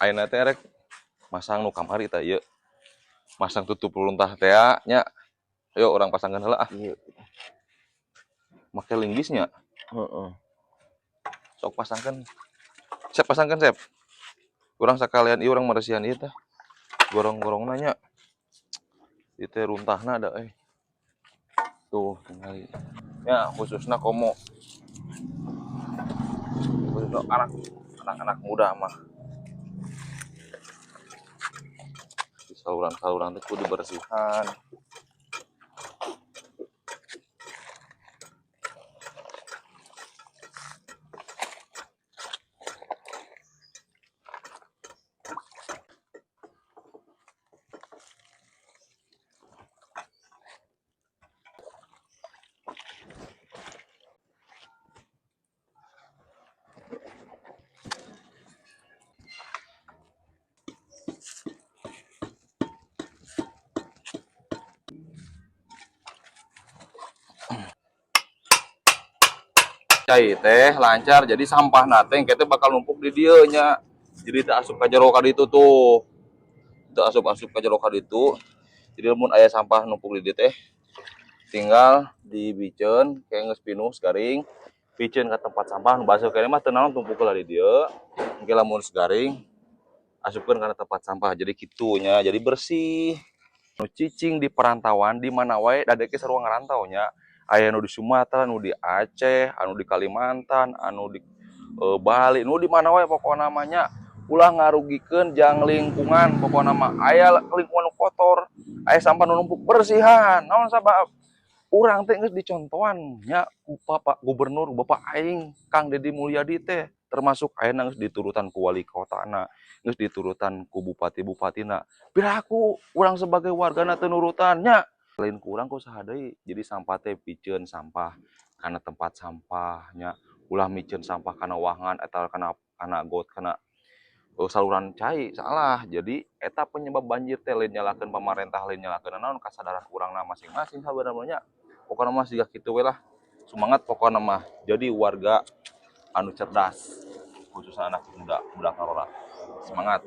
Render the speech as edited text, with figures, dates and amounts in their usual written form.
Ayeuna teh rek masang nu kamari tah ieu. Masang tutup runtah teh nya. Ayo urang pasangkeun heula ah. Iya. Make linggisnya. Heeh. Sok pasangkeun. Sep, pasangkeun, Sep. Urang sakalian ieu urang meresihan ieu tah. Gorong-gorongna nya. Ieu teh runtahna da euy. Tuh, tingali. Ya, khususna komo. Khususna anak-anak muda mah. Di saluran-saluran teh kudu dibersihan. Cai teh lancar, jadi sampah teh engke teh bakal numpuk di dieu nya. Jadi teu asup ka jero ka ditu tuh. Teu asup-asup ka jero ka ditu. Jadi lamun aya sampah numpuk di dieu teh tinggal dibiceun kayak geus pinuh garing, piceun ka tempat sampah nu baseuh keneh mah teu naon tumpuk heula di dieu. Engke lamun geus garing asupkeun kana tempat sampah. Jadi kitu nya, jadi bersih. Nu cicing di perantauan di mana wae da deke sarua ngarantau nya. Aya nu di Sumatera, nu di Aceh, anu di Kalimantan, anu di Bali, nu di mana wae pokona mah nya. Ulah ngarugikeun jang lingkungan pokona mah. Aya lingkungan nu kotor, aya sampah nu numpuk, bersihan. Naon sabab? Urang teh geus dicontohan nya ku Bapak Gubernur, Bapak aing Kang Dedi Mulyadi teh termasuk ayeuna geus diturutan ku wali kotana, geus diturutan ku bupati-bupatina. Piraku urang sebagai wargana teu nurutan nya. Lain ku urang ku saha deui. Jadi sampah teh piceun sampah kana tempat sampah nya. Ulah miceun sampah kana wangan eta kana got kana saluran cai, salah. Jadi eta penyebab banjir teh lain nyalahkeun pamarentah, lain nyalahkeun naon, kasadaran urangna masing-masing sabenerna nya. Pokona mah siga kitu we lah. Semangat pokona mah. Jadi warga anu cerdas, khususnya anak muda, muda karora. Semangat.